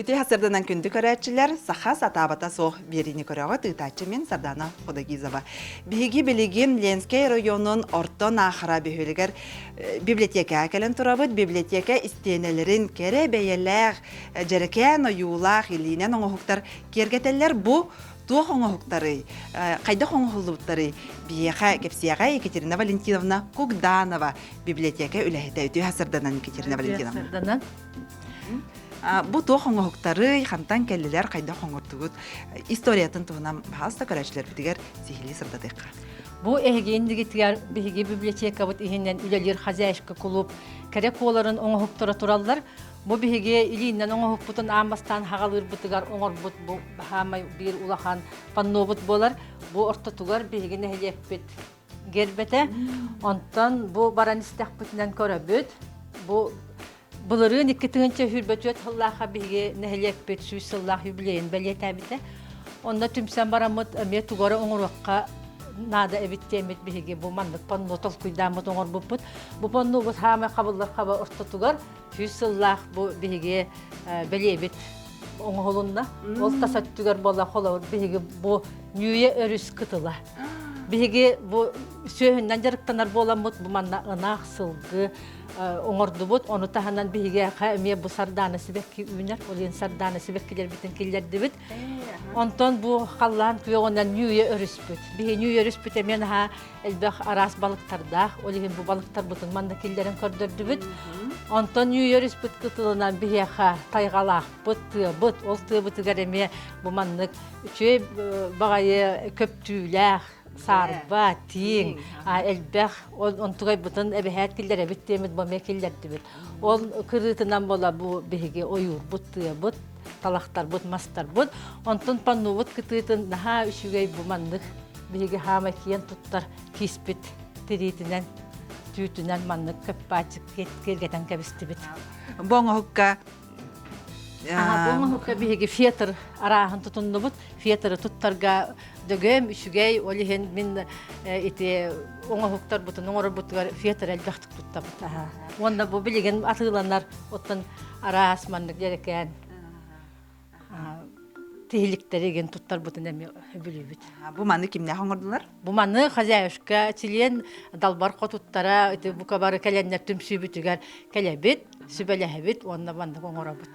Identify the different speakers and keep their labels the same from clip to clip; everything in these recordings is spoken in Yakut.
Speaker 1: Үтүө сарданан күндү көрөөччүлэр, саха сатаабата суох биэриини көрөҕүт ыытааччы мин Сардана Ходогизова. Биһиги билигин Ленскэй районун Орто Наахара бөһүөлэгэр библиотекаҕа кэлэн турабыт. Библиотека истиэнэлэрин кэрэ бэйэлээх, дьэрэкээн ойуулаах илиинэн оҥоһуктар киэргэтэллэр. Бу туох оҥоһуктарый, хайдах оҥоһуллубуттарый? Биһиэхэ кэпсиэҕэ Екатерина Валентиновна Кугданова, библиотека үлэһитэ. Үтүө сарданан Екатерина Валентиновна.
Speaker 2: Сарданан.
Speaker 1: Бу туох оҥоһуктарый, хантан кэллилэр, хайдах оҥордугут? Историятын туһунан баһаалыста көрөөччүлэрбитигэр сиһилии сырдатыахха.
Speaker 2: Бу эһиги иннигитигэр биһиги библиотекабыт иһинэн үлэлиир хозяйка клуб кэрэ куоларын оҥоһуктара тураллар. Бу биһиги илиинэн оҥоһукпутун аан бастаан хаҕалыырбытыгар оҥорбут бу баһаамай биир улахан паннобут буолар. Бу ортотугар биһиги нэһилиэкпит гербэтэ. Онтон бу баран истэхпитинэн көрөбүт. Бу Былырыын 2024 сыллаахха биһиги нэһилиэкпит 100 сыллаах юбилейын бэлиэтээбитэ. Онно түмсэн бараммыт эмиэ тугары оҥоруохха наада эбит диэммит биһиги бу маннык панно толкуйдааммыт оҥорбуппут. Бу паннобут хаамай хабыллар хаба ортотугар 100 сыллаах бу биһиги бэлиэбит оҥоһулунна. Ол тас өттүгэр буола холобур биһиги бу Ньүүйэ өрүс кытыла. Биһиги бу сүөһүннэн дьарыктанар буоламмыт бу манна ынах, сылгы, оҥордубут. Ону таһынан биһигэхэ эмиэ бу сардаана сибэкки үүнэр. Ол иһин сардаана сибэккилэрбитин киллэрдибит. Онтон бу халлаан күөҕүнэн Ньүүйэ өрүспүт. Биһи Ньүүйэ өрүспүт эмиэ наһаа элбэх араас балыктардаах. Ол иһин бу балыктарбытын манна киллэрэн көрдөрдүбүт. Онтон Ньүүйэ өрүспүт кытылынан биһиэхэ тайҕалаахпыт, тыабыт. Ол тыабытыгар эмиэ бу маннык үчүгэй баҕайы көптүүлээх саарба, тииҥ, элбэх онтугайбытын эбэһээт киллэрэбит диэмит бу эмиэ киллэрдибит. Ол кырыытынан буола бу биһиги ойуурбут, тыабыт, талахтарбыт, мастарбыт. Онтон паннубут кытыытын наһаа үчүгэй бу маннык биһиги хаамай киэн туттар киспит тириитинэн, түүтүнэн маннык көппааччык киэргэтэн кэбистибит.
Speaker 1: Бу оҥоһукка
Speaker 2: Бу оҥоһукка биһиги фетр арааһын тутуннубут. Фетры туттарга дөгөм үчүгэй, ол иһин мин ити оҥоһуктарбытын оҥорорбутугар фетр элбэхтик туттабыт. Уонна бу билигин атыыланар оттон араас маннык дьэрэкээн тиһиликтэригин туттарбытын эмиэ бүлүүбүт.
Speaker 1: Бу маны кимнээх оҥордулар?
Speaker 2: Бу маны хозяюшка чилиэн далбар хотуттара ити бука бары кэлэннэр түмсүүбүтүгэр кэлэбит, сүбэлэһэбит уонна маннык оҥоробут.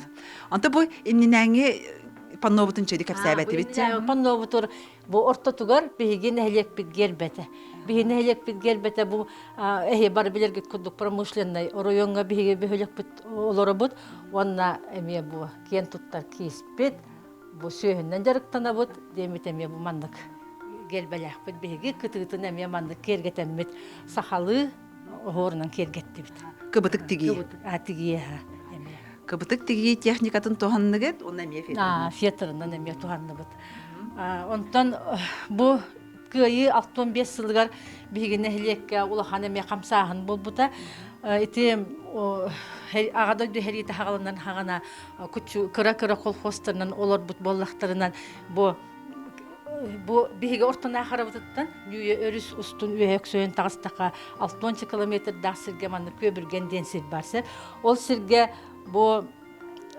Speaker 1: Онто бу иннинээҥи паннобутун чөйдү кэпсээбэтибит.
Speaker 2: Паннобутур бу ортотугар биһиги нэһилиэкпит гербэтэ. Биһиги нэһилиэкпит гербэтэ бу эһи бары билэргит курдук промышленнай оройуоҥҥа биһиги бөһүөлэкпит олоробут уонна эмиэ бу киэн туттар кииспит бу сүөһүнэн дьарыктанабыт диэммит эмиэ бу маннык гербэлээхпит биһиги кытыытын эмиэ маннык киэргэтэммит сахалыы оһуорунан киэргэттибит.
Speaker 1: Кыбытык тигии.
Speaker 2: Тигии эмиэ.
Speaker 1: Кыбытык тигии техникатын туһанныгыт уонна эмиэ
Speaker 2: фетрынан. Фетрынан эмиэ туһанныбыт. Онтон бу Кыайыы 65 сылыгар биһиги нэһилиэккэ улахан эмиэ хамсааһын буолбута. Ити Аҕа дойду сэриитэ хаҕаланан хаҕана кыра-кыра колхозтарынан олорбут буоллахтарынан бу бу биһиги ортонаахарабытыттан Ньүүйэ өрүс устун үөһэ өксөйөн таҕыстахха 60 километрдаах сиргэ маннык Күөбүргэн диэн сир бар сир. Ол сиргэ бу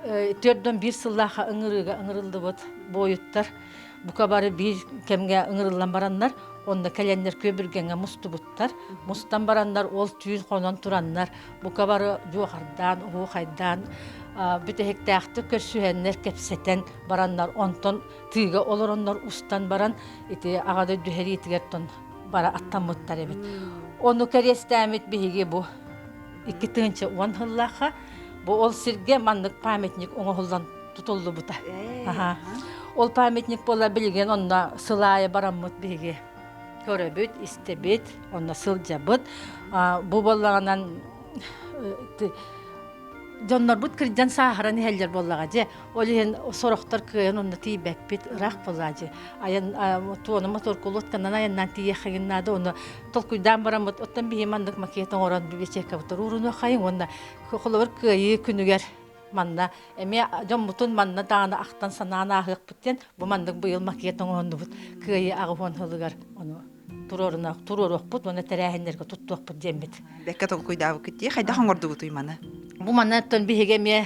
Speaker 2: 4-1 сыллаахха ыҥырыыга ыҥырыллыбыт буойуттар бука бары биир кэмҥэ ыҥырыллан бараннар онно кэлэннэр Күөбүргэҥҥэ мустубуттар. Мустан бараннар ол түүн хонон тураннар бука бары дьуохардаан, оһуохайдаан бүтэһиктээхтик көрсүһэннэр кэпсэтэн бараннар онтон тыыга олороннор устан баран ити аҕа дойду сэриитигэр тон бара аттаммыттар эбит. Ону кэриэстээммит биһиги бу 2010 сыллаахха бу ол сиргэ маннык памятник оҥоһуллан тутуллубута. Ол памятник буола билигин онно сыл аайы бараммыт биһиги көрөбүт, истэбит, онно сылдьабыт. Бу буоллаҕынан дьоннорбут кырдьан сааһыран иһэллэр буоллаҕа дьэ. Ол иһин сорохтор кыайан онно тиийбэппит, ыраах буоллаа дьэ. Айан туону моторкулуотканан айаннаан тиийиэххигин наада, ону толкуйдаан бараммыт, оттон биһи маннык макет оҥорон библиотекабытыгар уурунуоххайыҥ уонна холобур кыайыы күнүгэр манна эмиэ дьоммутун манна даҕаны ахтан санаан ааһыахпыт диэн бу маннык быйыл макет оҥоһуннубут кыайыы аҕыс сылыгар ону туруоруна туруоруохпут уонна тэрээһиннэргэ туттуохпут диэммит.
Speaker 1: Бэккэ толкуйдаабыккыт дии. Хайдах оҥордугутуй маны?
Speaker 2: Бу манна оттон биһиги эмиэ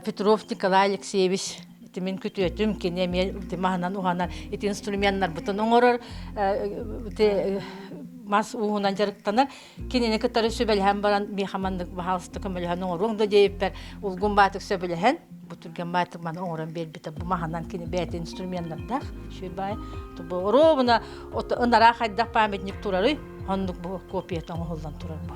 Speaker 2: Петров Николай Алексеевич ити мин күтүөтүм кини эмиэ ити маһынан уһанар ити инструменнарбытын оҥорор ити мас ууһунан дьарыктанар кинини кытары сүбэлэһэн баран миэхэ маннык баһаалыста көмөлөһөн оҥоруоҥ да диэбиппэр улгум баатык сөбүлэһэн бу түргэн баатык маны оҥорон биэрбитэ бу маһынан кини бэйэтэ инструменнардаах үчүгэй баай бу оруобуна ынараа хайдах памятник турарый оннук бу копията оҥоһуллан турар бу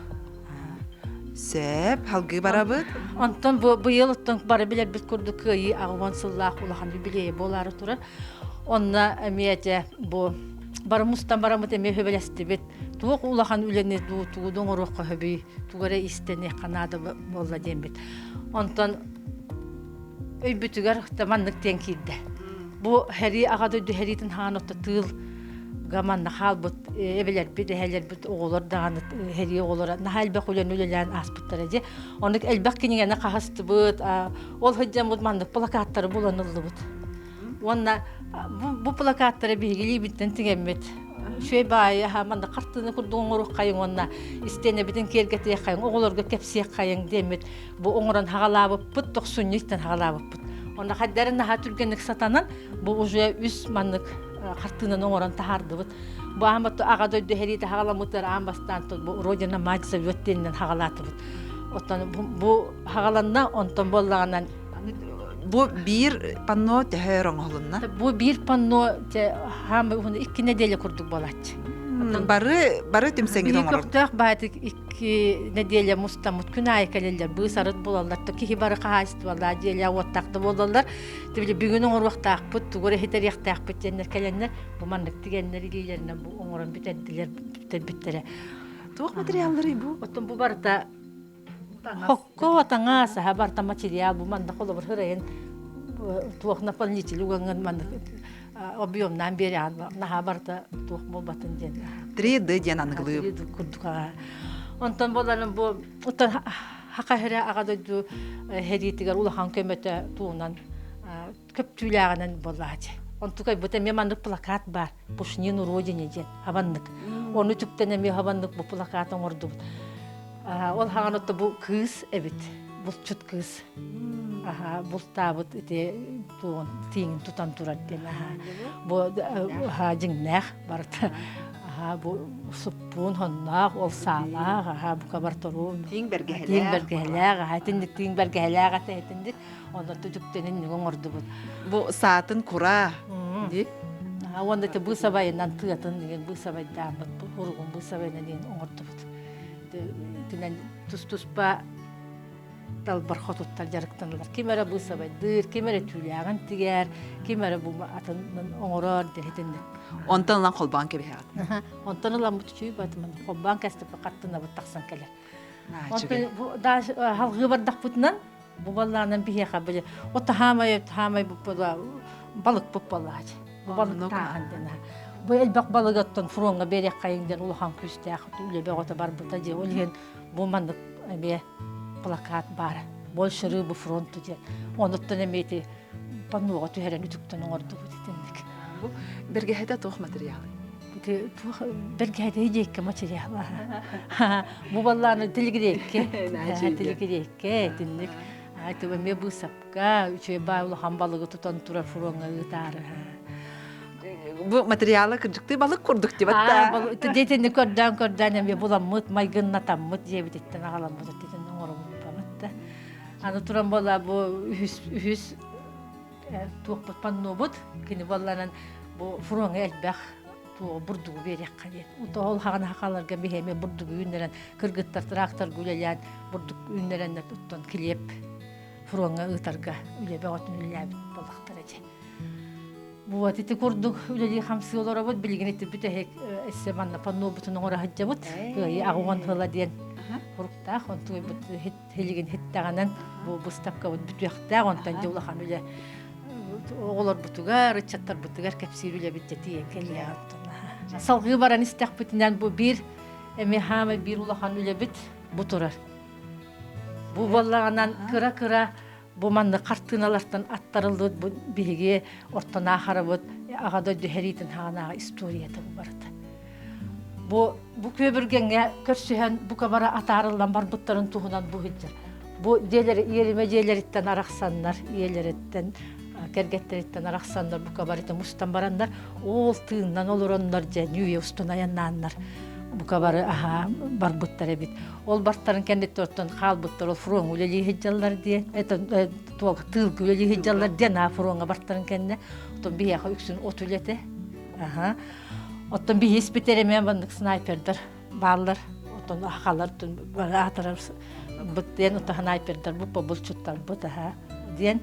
Speaker 1: Сөп, халгыы барабыт.
Speaker 2: Онтон бу быйыл оттон бары билэрбит курдук кыайыы 80 сыллаах улахан юбилейа буолаары турар. Онно эмиэ этэ бу бары мустан бараммыт эмиэ хөбөлөстүбүт. Туох улахан үлэни дуу, тугу да оҥоруохха хөбүй, тугу эрэ истэниэххэ наада буолла диэммит. Онтон өйбүтүгэр маннык диэн киирдэ. Бу сэрии аҕа дойду сэриитин хаан отто тыыл манна хаалбыт эбэлэрбит, эһэлэрбит оҕолор даҕаны сэрии оҕолоро наһаа элбэх үлэни үлэлээн ааспыттара дии. Оннук элбэх кинигэни хаһыстыбыт, ол сылдьаммыт маннык плакаттары булан ыллыбыт. Уонна бу, бу плакаттары биһиги илиибиттэн тигэммит үчүгэй баайы манна хартыына курдук оҥоруоххайыҥ уонна истиэнэбитин киэргэтиэххэйиҥ, оҕолорго кэпсиэххэйиҥ диэммит бу оҥорон хаҕалаабыппыт, тохсунньу истэн хаҕалаабыппыт. Онно хайдарын наһаа түргэнник сатанан, бу уже үс маннык хартыынаны оҥорон таһаардыбыт. Бу аан аҕа дойду сэриитэ хаҕаламмытыгар аан бастаан бу Родина мать зовет диэнинэн хаҕалаатыбыт. Оттон бу хаҕаланна, онтон буоллаҕынан
Speaker 1: Бу биир панно төһө өр оҥоһулунна?
Speaker 2: Бу биир панно хаамай уһуна икки нэдиэлэ курдук буолааччы.
Speaker 1: Бары бары түмсэҥҥит оҥорор.
Speaker 2: Көхтөөх баайтык икки нэдиэлэ мустаммыт күн аайы кэлэллэр, быыс-арыт булаллар, то киһи бары хаһаайыстыбалаах, дьиэлээх уоттаах да буолаллар. Тибили бүгүн оҥоруохтаахпыт, тугу эрэ иһитэриэхтээхпит диэннэр кэлэннэр, бу маннык тигэннэр илиилэринэн бу оҥорон бүтэрдилэр, бүтэрбиттэрэ.
Speaker 1: Туох материалларый бу?
Speaker 2: Оттон бу барыта Хокко таҥас аһа барыта материал бу манна холобур хырайын туох наполнитель угаҥҥын маннык объемнаан биэрэҕин наһаа барыта туох буолбатын диэн
Speaker 1: 3D диэн аныгылыы
Speaker 2: 3D курдук онтон буоларын бу оттон хака хирэ аҕа дойду хэриитигэр улахан көмөтө туунан көптүүлээҕинэн буоллаачы онтукай бу эмиэ маннык плакат баар Пушнин родине диэн хабаннык ону түктэн эмиэ хабаннык бу плакат оҥордубут ол хаҕан отто бу кыыс эбит булчут кыыс аха бултаабыт ити туон тииҥин тутан турар диэн аха бу аха дьиҥнээх барыта аха бу суппуун хонноох ол саалаах аха бука барторуун
Speaker 1: тииҥ бэргэһэлээх
Speaker 2: тииҥ бэргэһэлээх аха итинник тииҥ бэргэһэлээх этэ итинник Онно түтүктэнин нүгү оҥордубут.
Speaker 1: Бу саатын кура дии.
Speaker 2: Уонна ити быысабайынан тыатын деген быысабайдааммыт, уругун быысабайынан диэн оҥордубут. Итинэн тус-туспа далбар хотуттар дьарыктаналар. Ким эрэ быысабайдыыр, ким эрэ түүлээҕин тигэр, ким эрэ бу атын оҥорор диэн итинник.
Speaker 1: Онтон ылан холбоон кэбиһэҕит.
Speaker 2: Онтон ылан бу түчүй батымын холбоон кэстиппэ хаттынабыт тахсан кэлэр. Онтон бу халҕыы бардахпытынан Бу баллаанан биһиэхэ били от хаамай хаамай балыкпыт буоллаачы. Бу балыктааһын диэн. Бу элбэх балыгыттан фроҥҥа биэриэххэйиҥ диэн улахан күүстээх үлэ бөҕөтө барбыта дии. Ол иһин бу маннык эмиэ плакат баар. Больше рыбы фронту диэн. Онуттан эмиэ ити панноҕа түһэрэн үтүктэн оҥордубут итинник.
Speaker 1: Бу бэргэһэтэ туох материалы?
Speaker 2: Ити туох бэргэһэтэ диэккэ материала. Бу баллааны телегрекке. Телегрекке итинник. Ити эмиэ быысапка үчүгэй баай улахан балыгы тутан турар фроҥҥа ыытаары.
Speaker 1: Бу материала кырдьыктыы балык курдук дибат
Speaker 2: да. Дьиэтини көрдөөн көрдөөн эмиэ буламмыт, майгыннатаммыт дьиэбититтэн аҕаламмыт итин оҥоробут да. Аны туран буола бу үһүс үһүс туохпут паннобут кини буолланан бу фроҥҥа элбэх туоҕу бурдугу биэриэххэ диэн. Ол хаҕана хахаларга биһиэмэ бурдугу үүннэрэн кыргыттар тракторга үлэлээн бурдук үүннэрэннэр оттон килиэп фроҥҥа ыытарга үлэ бөҕөтүн үлэлээбит буоллахтара дии. Вот ити курдук үлэлии хамсыы олоробут. Билигин ити бүтэһик эссе манна паннобутун оҥоро сылдьабыт. Кыайыы аҕуон тыла диэн хуруктаах. Онтуйбут Билигин хиттэҕинэн бу быыстапкабыт бүтүөхтээх, онтон дьэ улахан үлэ оҕолорбутугар, ыччаттарбытыгар кэпсиир үлэбит дьэ тиийэн кэлиэҕэ оттон. Салгыы баран истэхпитинэн бу биир эмиэ хаамай биир улахан үлэбит бу турар. Бу буоллаҕынан кыра-кыра бу маннык хартыыналартан аттарыллыбыт бу биһиги ортон аахарабыт аҕа дойду сэриитин хаҕынааҕы историята бу барыта. Бу бу күөбүргэҥҥэ көрсүһэн бука бары атаарыллан барбыттарын туһунан бу сылдьар. Бу дьиэлэр иэримэ дьиэлэриттэн арахсаннар, ийэлэриттэн, кэргэттэриттэн арахсаннар бука барыта мустан бараннар, ол тыыннан олороннор дьэ ньүүйэ устун айаннааннар бука бары аһаа барбыттар эбит. Ол бартарын кэнниттэн оттон хаалбыттар ол фроҥҥа үлэлии сылдьаллар диэн, это тыылга үлэлии сылдьаллар диэн аа фроҥҥа бартарын кэннэ оттон биһиэхэ үксүн от үлэтэ. Аха. Оттон биһи испитэр эмиэ маннык снайпердар бааллар. Оттон ахалар аатырар быт диэн оттон снайпердар бу булчуттарбыт аха диэн.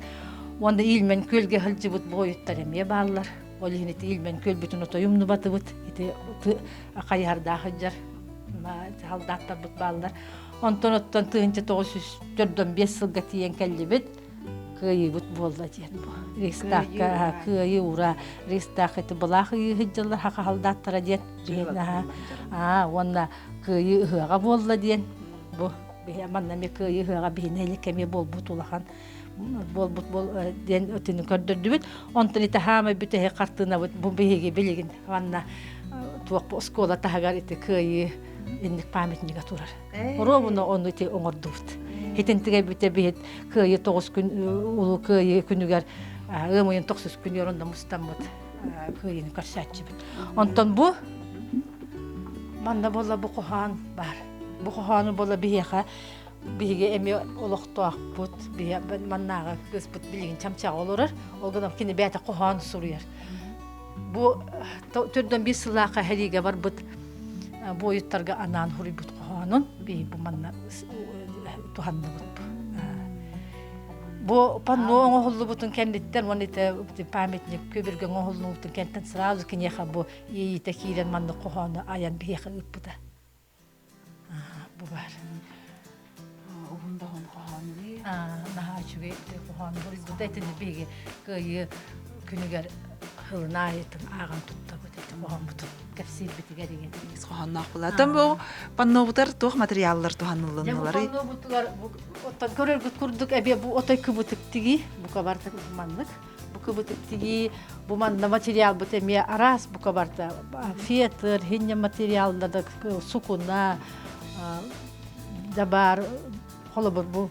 Speaker 2: Уонна Ильмен күөлгэ сылдьыбыт буойуттар эмиэ бааллар. Ол иһин ити Ильмен күөлбүтүн отой умнубатыбыт. Ити хайыһардаах сылдьар салдааттарбыт бааллар. Онтон оттон 1945 сылга тиийэн кэллибит. Кыайыыбыт буолла диэн бу. Рейстаахка кыайыы ура Рейстаах ити былаах ыйыы сылдьаллар хаха халдааттара диэн. Аа уонна кыайыы ыһыаҕа буолла диэн бу манна эмиэ кыайыы ыһыаҕа биһиэнэ илик эмиэ буолбут улахан буолбут диэн өтүнү көрдөрдүбүт. Онтон ити хаамай бүтэһик хартыынабыт бу биһиги билигин манна туох оскуола таһыгар ити кыайыы инник памятнига турар. Оруобуна ону ити оҥордубут. Хитинтигэ бүтэ биһит кыайыы тоҕус күн улуу кыайыы күнүгэр ыам ыйын тохсус күнүгэр онно мустаммыт кыайыыны көрсөөччүбүт. Онтон бу манна буолла бу хоһоон бар. Бу хоһоону буолла биһиэхэ биһиги эмиэ олохтоохпут биһи маннааҕы кыыспыт билигин чамчаҕа олорор ол гынан кини бэйэтэ хоһоон суруйар бу төрдөн биир сыллаахха сэриигэ барбыт буойуттарга анаан суруйбут хоһоонун биһи бу манна туһанныбыт бу панно оҥоһуллубутун кэнниттэн уонна ити памятник көбүргэ оҥоһуллубутун кэнниттэн сразу киниэхэ бу иэйиитэ киирэн маннык хоһоону айан биһиэхэ ыыппыта Бу баар.
Speaker 1: Уһун да уһун хоһоон дии.
Speaker 2: Наһаа үчүгэй хоһоон буруйбута итини биһиги кыайыы күнүгэр сылын аайытын ааҕан туттабыт ити хоһооммутун кэпсиирбитигэр игин.
Speaker 1: Хоһоонноох буолла. Бу паннобутар туох материаллар туһаныллынныларый?
Speaker 2: Паннобутугар оттон көрөргүт курдук эбиэ бу отой кыбытык тигии бука барда маннык Бу кыбытык тигии, бу манна материалбыт эмиэ араас бука барда. Фетр, хинне материаллар, сукуна, да баар холобур бу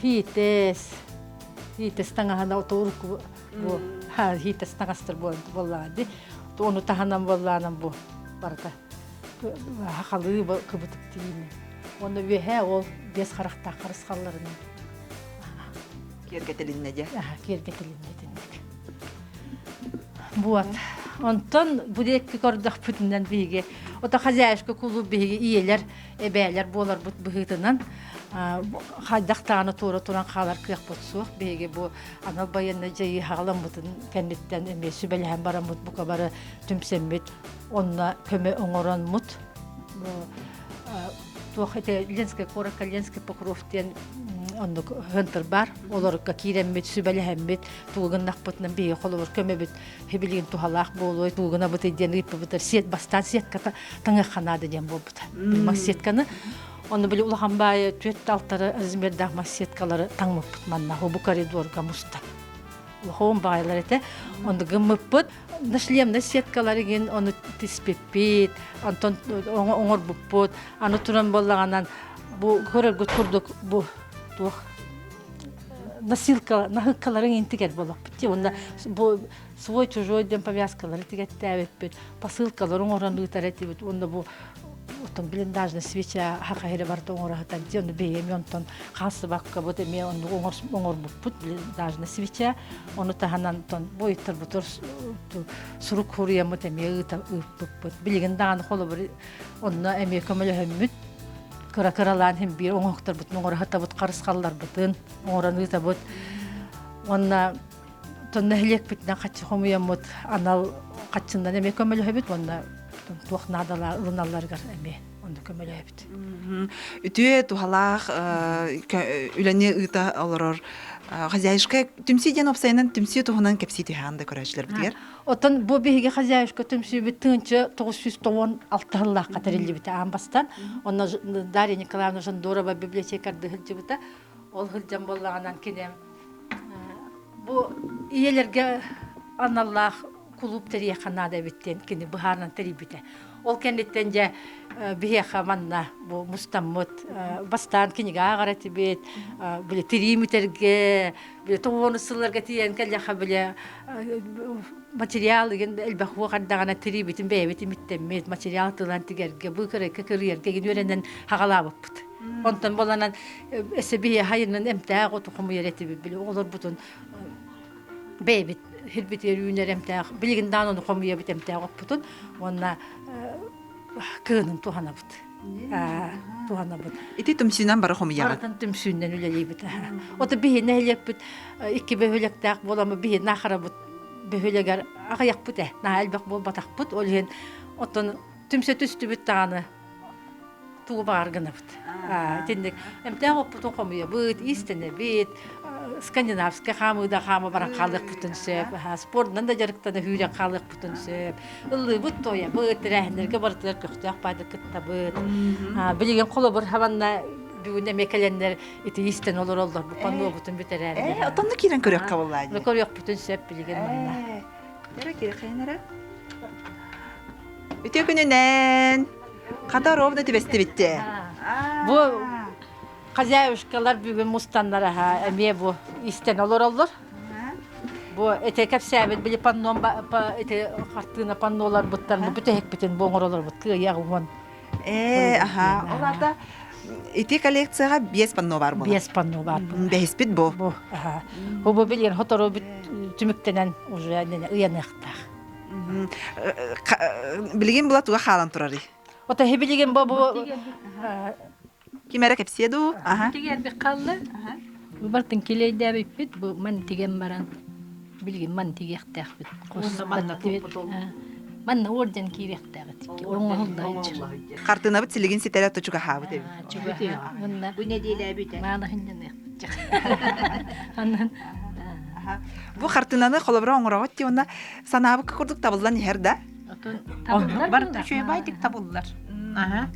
Speaker 2: хиитес, хиитес таҥаһына отурку бу хиитес таҥастар буоллаҕа ди. Ону таһынан буоллаанан бу барыта хахалыы кыбытык тигиини. Уонна үөһээ ол бес харахтаах харысхалларынан
Speaker 1: Киэргэтилиннэ дьэ.
Speaker 2: Киэргэтилиннэ итинник. Вот. Онтон бу диэки көрдөхпүтүнэн биһиги ото хозяйка кулууп биһиги ийэлэр, эбээлэр буоларбыт быһыытынан хайдах даҕаны туора туран хаалар кыахпыт суох. Биһиги бу анал байыаннай дьайыы хаҕаламмытын кэнниттэн эмиэ сүбэлэһэн бараммыт бука бары түмсэммит онно көмө оҥороммут туох ити Ленскэй куоракка Ленский Покров диэн оннук хынтыр бар. Олорукка киирэммит, сүбэлэһэммит, тугу гыннахпытынан биһиги холобур көмөбүт хибилигин туһалаах буолуой, тугу гынабытый диэн ыйыппыбытар сиэт бастаан сетката таҥыахха наада диэн буолбута. Мас сетканы Онно били улахан баайы түөрт алтары размердаах мас сеткалары таҥмыппыт манна бу коридорга мустан. Улахан баайылар этэ. Онно гыммыппыт. Нашлемнай сеткалар игин ону тиспиппит, онтон оҥорбуппут. Аны туран буоллаҕынан бу көрөргүт курдук бу туох носилка наһыыккаларын интигэр буоллахпыт дии уонна бу свой чужой диэн повязкалары тигэттээбиппит посылкалары оҥорон ыытар этибит уонна бу оттон блиндажный свеча хахаһире барыта оҥоро сытар дии ону бэйэм онтон хаалсыбаккабыт эмиэ оннук оҥорбуппут блиндажный свеча ону таһынан онтон буойуттарбытыгар сурук суруйаммыт эмиэ ыыппыппыт билигин даҕаны холобур онно эмиэ көмөлөһөммүт кыра кыралаан иһин биир оҥоһуктарбытын оҥоро сатабыт харысхалларбытын оҥорон ыытабыт уонна тон нэһилиэкпитинэн хаччы хомуйаммыт анал хаччыннан эмиэ көмөлөһөбүт уонна туох наадалаах ылыналларыгар эмиэ онно көмөлөһөбүт.
Speaker 1: Үтүө туһалаах үлэни ыыта олорор хозяюшка түмсүү диэн уопсайынан түмсүү туһунан кэпсии түһээн да көрөөччүлэрбитигэр.
Speaker 2: Оттон бу биһиги хозяюшка түмсүүбүт 1996 сыллаахха тэриллибитэ аан бастаан. Онно Дарья Николаевна Жандорова библиотекарды сылдьыбыта. Ол сылдьан буоллаҕынан кини бу ийэлэргэ аналлаах кулууп тэрийиэххэ наада эбит диэн кини быһаарынан тэрийбитэ. Ол кэнниттэн дьэ биһиэхэ манна бу мустаммыт бастаан кинигэ ааҕар этибит, били тирии мүтэргэ, били тоҕуону сылларга тиийэн кэллэххэ били материал игин элбэх уох ардаҕына тириибитин бэйэбит имиттэммит, материал тылан тигэргэ, быыкарайга кырыйарга игин үөрэнэн хаҕалаабыппыт. Онтон боланан эсэ биһи хайынан эмтээх оту хомуйар этибит, били оҕолорбутун бэйэбит хирбитигэр үүнэр эмтээх билигин даан ону хомуйабыт эмтээх оппутун уонна кыынын туһанабыт туһанабыт
Speaker 1: Ити түмсүүнэн бары хомуйаҕыт.
Speaker 2: Барытын түмсүүнэн үлэлиибит. Ото биһи нэһилиэкпит икки бөһүөлэктээх буоламмыт биһи нахарабыт бөһүөлэгэр аҕыйахпыт ээ наһаа элбэх буолбатахпыт ол иһин оттон түмсэ түстүбүт даҕаны тугу баҕар гынабыт. Итинник эмтээх оппутун хомуйабыт, иистэнэбит, скандинавскай хаамыыда хаама баран хаалыахпытын сөп, спордунан да дьарыктана сүүрэн хаалыахпытын сөп. Ыллыыбыт, туойабыт, тэрээһиннэргэ барытыгар көхтөөх баайда кыттабыт. Билигин холобур хабанна бүгүн эмиэ кэлэннэр ити иистэн олороллор, бу паннобутун бүтэрээр.
Speaker 1: Ээ, отонно киирэн көрүөххэ буоллаа дии.
Speaker 2: Көрүөхпүтүн сөп билигин манна.
Speaker 1: Эрэ киирхейн эрэ. Үтүө күнүнэн! Хата ровно түбэстибиттэ.
Speaker 2: Бу хозяюшкалар бүгүн мустаннар аха эмиэ бу истэн олороллор. Бу эти кэпсээбит били панном эти хартыына панноларбыттан бу бүтэһикпитин бу оҥоролорбут кыайах уон.
Speaker 1: Ээ, аха. Ол аата ити коллекцияҕа биэс панно бар буолар.
Speaker 2: Биэс панно бар буолар.
Speaker 1: Бэһиспит бу.
Speaker 2: Бу, аха. Бу билигин хотору түмүктэнэн уже ыйаныахтаах.
Speaker 1: Билигин була туга хаалан турарый?
Speaker 2: Ото билигин бу бу
Speaker 1: Ким эрэ кэпсиэ дуу? Аха.
Speaker 3: Тигэрбит хаалла. Бу бартын килейдээбиппит, бу ман тиген баран билигин ман тигиэхтээхпит. Манна орден киириэхтээх этик. Оҥоһулла
Speaker 1: Хартыынабыт силигин ситэрэ тучугаһаабыт эбит.
Speaker 3: Чугаһаабыт.
Speaker 4: Бу нэдиэлээбит.
Speaker 3: Маалаһынньаныахпыт. Анан
Speaker 1: Бу хартыынаны холобура оҥороҕут дии уонна санаабыкка курдук табыллан иһэр да?
Speaker 4: Барыта үчүгэйдик табыллар. Аха.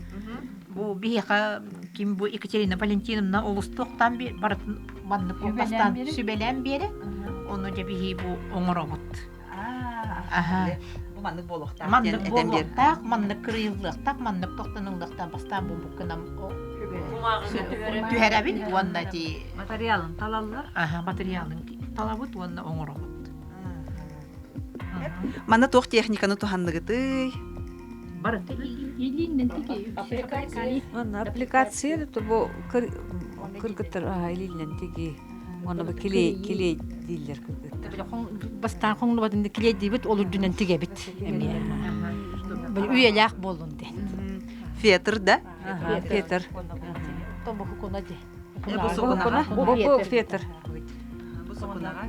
Speaker 4: Бу биһиэхэ ким бу Екатерина Валентиновна олустуохтаан барытын маннык бастаан сүбэлээн биэрэ. Ону дьэ биһи бу оҥоробут.
Speaker 1: Аха. Бу маннык буолуохтаах.
Speaker 4: Маннык буолуохтаах, маннык кырыйыллыахтаах, маннык тохтонуллуохтаах бастаан бу буккунам түһэрэбит уонна ти
Speaker 3: материалын талаллар.
Speaker 4: Аха, материалын талабыт уонна оҥоробут.
Speaker 1: Манна туох техниканы туһанныгытый?
Speaker 4: Барыта
Speaker 3: илииннэн тиги.
Speaker 5: Манна аппликация бу кыргыттар илииннэн тиги. Оны бу килей килей дииллэр кыргыттар.
Speaker 2: Бастаан хоҥнубатын килей диибит, ол үрдүнэн тигебит эмиэ. Үйэлээх буоллун диэн.
Speaker 1: Фетр да?
Speaker 5: Фетр.
Speaker 2: Бу сукуна ди.
Speaker 5: Бу фетр.
Speaker 1: Бу сукунаҕа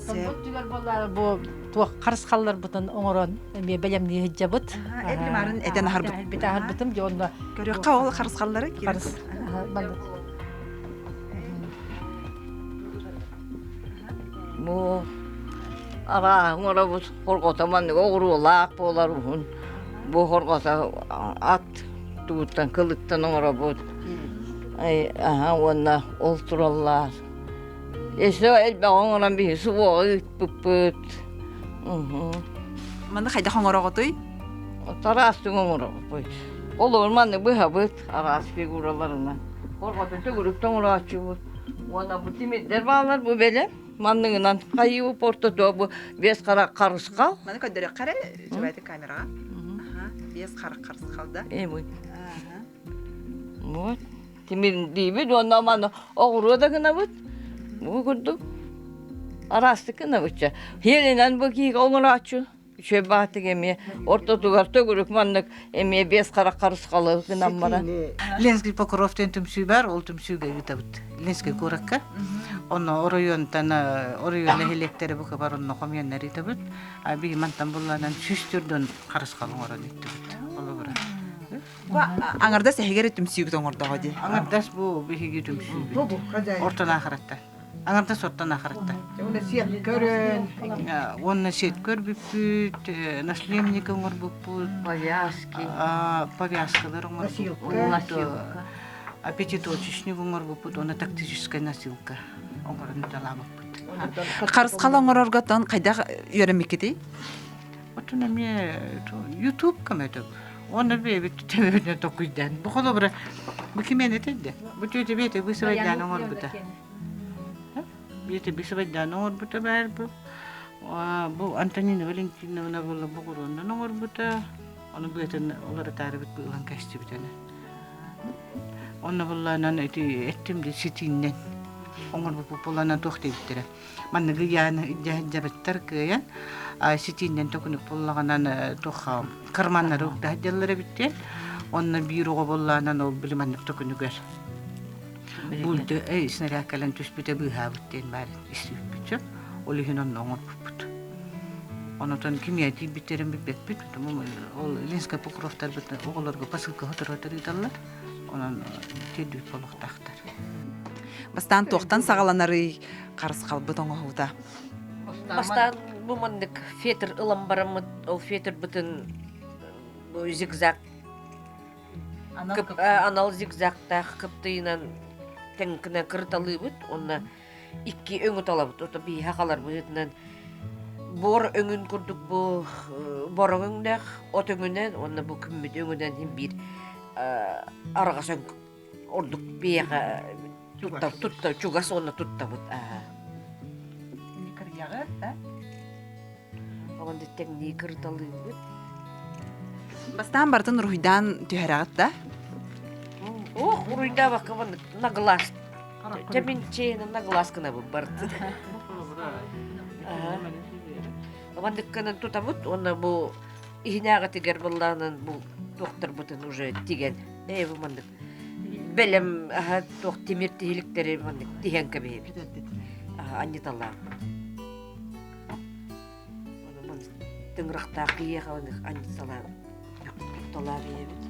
Speaker 2: Түгэр буоллар бу туох харысхалларбытын оҥорон эмиэ бэлэмнии сылдьабыт.
Speaker 1: Эбимарын этэн аһарбыт.
Speaker 2: Бит аһарбытым дьэ онно.
Speaker 1: Көрүөххэ ол харысхаллары
Speaker 2: Харыс.
Speaker 6: Бу арааһын оҥоробут хорҕото маннык оҕуруолаах буолар уһун. Бу хорҕото ат тууттан кылыттан оҥоробут. Аһа уонна ол тураллар. Өссө элбэҕи оҥорон биһи субуоҕа ыыппыппыт.
Speaker 1: Манна хайдах оҥороҕутуй?
Speaker 6: Тараастык оҥоробут. Олор маннык быһабыт араас фигураларынан. Хорҕотун төгүрүк тоҥорооччубут. Уонна бу тимирдэр бааллар бу бэлэм. Манныгынан хайыы портото бу биэс хара харысхал.
Speaker 1: Маны көрдөрүөххэ эрэ үчүгэйдик камераҕа. Биэс хара харысхал да.
Speaker 6: Э Вот. Тимирдиибит уонна маны оҕуруо да гынабыт. Бу курдук араастык гынабытча. Хиэлинэн бу киһигэ оҥорооччу. Үчүгэй баатык эмиэ ортотугар төгүрүк маннык эмиэ биэс хара харысхалы гынан баран.
Speaker 7: Ленский Покров диэн түмсүү бар, ол түмсүүгэ ыытабыт. Ленский куоракка. Онно оройуонтан оройуон нэһилиэктэрэ бука бар онно хомуйаннар ыытабыт. А биһи мантан булланан сүүс түрдөн харысхал оҥорон ыыттыбыт. Холобура.
Speaker 1: Бу аҥардас эһигэр түмсүүгүт оҥордоҕо дии.
Speaker 7: Аҥардас бу биһиги түмсүүбүт. Ортон аахараттан. Аҥардас ортон аахараттан.
Speaker 8: Уонна сиэт көрөн.
Speaker 7: Уонна сиэт көрбүппүт, нашлемник оҥорбуппут.
Speaker 6: Повязки.
Speaker 7: Повязкалар оҥорбуппут. Пятиточечник оҥорбуппут уонна тактическая носилка оҥорон талаабыппыт.
Speaker 1: Харысхал оҥорорготтон хайдах үөрэммиккитий?
Speaker 7: Отун эмиэ YouTube көмөтө. Оны бэйэбит төбөбүнэн токуйдаан. Бу холобура бу кимиэн этэрдэ? Бу тетя бэйэтэ бысыбайдаан оҥорбута. Бэйэтэ бысыбайдаан оҥорбута баар бу. Бу Антонина Валентиновна була бу куруоннан оҥорбута. Ону быатын олорутаарыбыт быылан кэстибитene. Онно буллаанан ити эттим де ситииннэн оҥорбуппут буланан туох диэбиттэрэ. Манныгы яаны дьабыттар кыайан ситииннэн төкүнүк буллаҕынан туох карманнары уктаһа дьаллар эбиттиэн. Онно биир оҕо буллаанан ол били маннык төкүнүгэр бульду эй снаряд кэлэн түспүтэ быыһаабыт диэн баар истибиппит. Ол иһин онно оҥорбуппут. Онотон кимиэ тиийбиттэрин билбэппит. Ол Ленскэй Покровтарбыт оҕолорго посылка хоторо ыыталлар. Онон тиэрдибит буолуохтаахтар.
Speaker 1: Бастаан туохтан саҕаланарый харысхалбыт оҥоһуута?
Speaker 6: Бастаан бу маннык фетр ылан бараммыт, ол фетрбытын бу зигзаг анал зигзагтаах кыптыйынан тэҥкинэ кырыталыыбыт уонна икки өҥү талабыт. Ото бииһэ халар быһыытынан буор өҥүн курдук бу бороҥ өҥнөөх от өҥүнэн уонна бу күммүт өҥүнэн иһин биир арҕас өҥ ордук биэхэ тутта тутта чугас уонна туттабыт.
Speaker 1: Кырыйаҕыт да?
Speaker 6: Оҕон тэҥнии кырыталыыбыт.
Speaker 1: Бастаан барытын уруһуйдаан түһэрэҕит да?
Speaker 6: Ох, уруйдаабакка на глаз. Дьэ мин чэйин на глаз гынабын барытын. Мандыкканан тутабыт уонна бу иһинээҕитигэр быллаанан бу туохтарбытын уже тигэн ээ бу маннык бэлэм аһа туох тимир тиһиликтэри маннык тиһэн кэбиһэбит. Анньыталаан. Тыҥырахтаах киһиэхэ анньыталаан тутталаан ийэбит.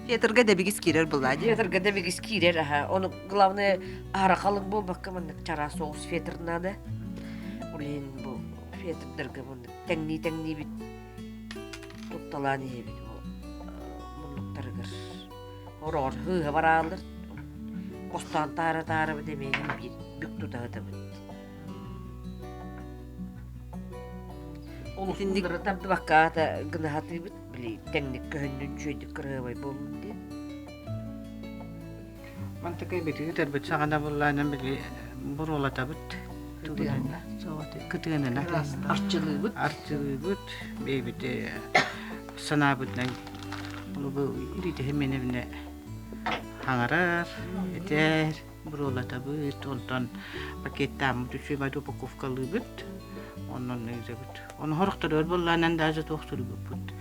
Speaker 1: Фетрга дэбигис киирэр была дии.
Speaker 6: Фетрга дэбигис киирэр аха. Ону главное аһара халыҥ буолбакка маннык чараас соҕус фетр надо. Ол иһин бу фетрдарга маннык тэҥнии-тэҥниибит тутталаан иһэбит бу муннуктарыгар. Ороҕор һыыһа барааллар. Хостоон таара-таарабыт эмиэ биир бүк тутаһытабыт.
Speaker 1: Итинник
Speaker 6: тардыбакка гына сатыыбыт били тэҥник көһүннүн үчүгэйдик кыраһыабай буоллун диэн.
Speaker 7: Мантыкай битиги төрбүт саҕана буллаанан били буруолатабыт. Кытыанына.
Speaker 6: Арчылыыбыт.
Speaker 7: Арчылыыбыт. Бэйбит санаабытынан бу илиитиһиминэбинэ хаҥарар, этэр. Буруолатабыт, онтон пакеттааммыт үчүгэй упаковкалыыбыт, онон ыытабыт. Ону сорохторугар буоллаанан даже туох суруйбуппут.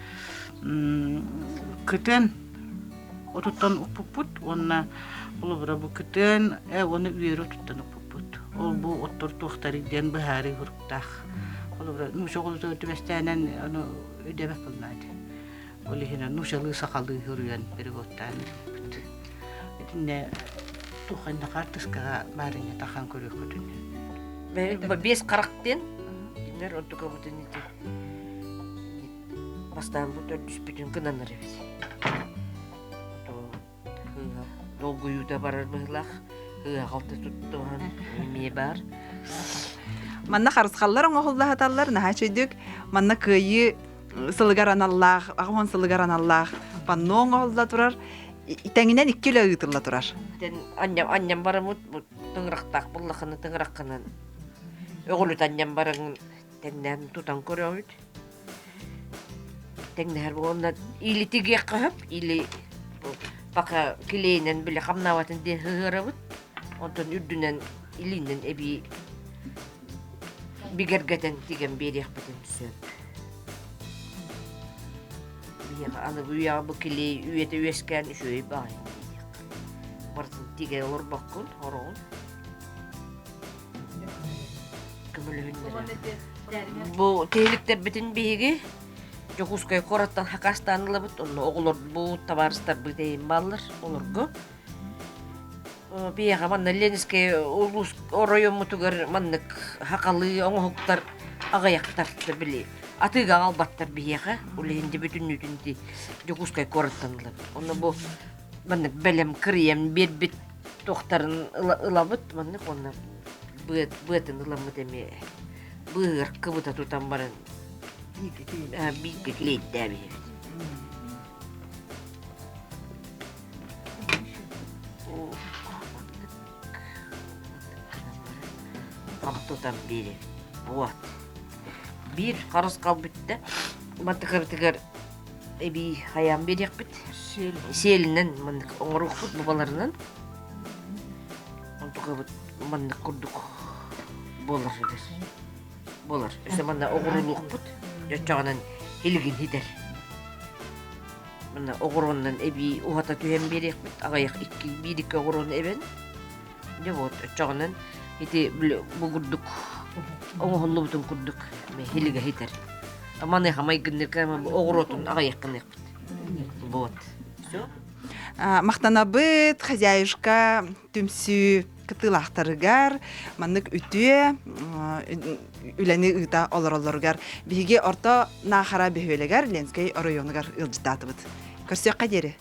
Speaker 7: Кытыан отуттан укпуппут уонна холобура бу кытыан уонна үөрү отуттан укпуппут. Ол бу оттор туохтарый диэн быһаарыы суруктаах. Холобура нуучча оҕолотугар түбэстээнэн ону өйдөөбөт буоллаат. Ол иһин нуучалыы сахалыы суруйан переводтаан ыыппыт. Итиннэ туханна хаартыскаҕа баарыня тахан көрүөххүтүн.
Speaker 6: Бэс харах диэн кинилэр онтукабытын ити бастаан бу төрдүспүтүн гынанар эбит. Долгуйуута барар быһыылаах ыаҕалта туттуһан эмиэ баар.
Speaker 1: Манна харысхаллар оҥоһуллаһаталлар наһаа үчүгдүк. Манна кыайыы сылыгар аналлаах, 80 сылыгар аналлаах панно оҥоһулла турар. Тэҥинэн икки үлэ ыытылла турар.
Speaker 6: Анньам анньам бараммыт бу тыҥырахтаах буллахына тыҥыраххынан өҕүлүт анньам бараҥын тэҥнээн тутан көрөбүт. Тэҥнэһэр уонна или тигиэххэ сөп, или пока килиэйинэн били хамнаабатын диэн сыһыарабыт. Онтон үрдүнэн илиинэн эбии бигэргэтэн тигэн биэриэхпитин сөп. Биһиэхэ аныгы үйэҕэ бу килиэй үйэтэ үөскээн үчүгэй баҕайы диэххэ. Барытын тигэ олорбоккун, хороҕун. Көмөлөһүннэрэ. Бу тиһиликтэрбитин биһиги Дьокуускай куораттан хакастаан ылабыт, онно оҕолорбут, табаарыстарбыт эйин бааллар, олорго. Биһиэхэ манна Ленинскэй улуус оройуоммутугар маннык хакалыы оҥоһуктар аҕыйахтар били атыыга аҕалбаттар биһиэхэ. Ол иһин дьэ бүтүннүүтүн ити Дьокуускай куораттан ылабыт. Онно бу маннык бэлэм кырыйан биэрбит туохтарын ылабыт маннык уонна.
Speaker 9: Быатын ыламмыт эмиэ быыһыгар кыбыта тутан баран бииргэ килиэйдээбиһэбит. Хам тутан биэрэбит. Вот. Биир харысхал бүттэ. Мантыкабытыгар эбии хайаан биэриэхпит. Сиэлинэн маннык оҥоруохпут бубаларынан. Онтукабыт маннык курдук буолар буолар. Өссө манна оҕурулуохпут. Оччоҕунан илигин хитэр. Манна оҕуруоннан эбии уһата түһэн биэриэхпит. Аҕыйах икки биир икки оҕуруону эбэн. Дьэ вот оччоҕунан ити бу курдук оҥоһуллубутун курдук хилигэ хитэр. Маныаха майгыннырка оҕуруотун аҕыйах гыныахпыт. Вот. Все.
Speaker 1: Махтанабыт хозяюшка түмсүү кытыылаахтарыгар маннык үтүө үлэни ыыта олороллоругар биһиги орто Наахара бөһүөлэгэр Ленскэй оройуонугар ыалдьыттаатыбыт. Көрсүөххэ диэри.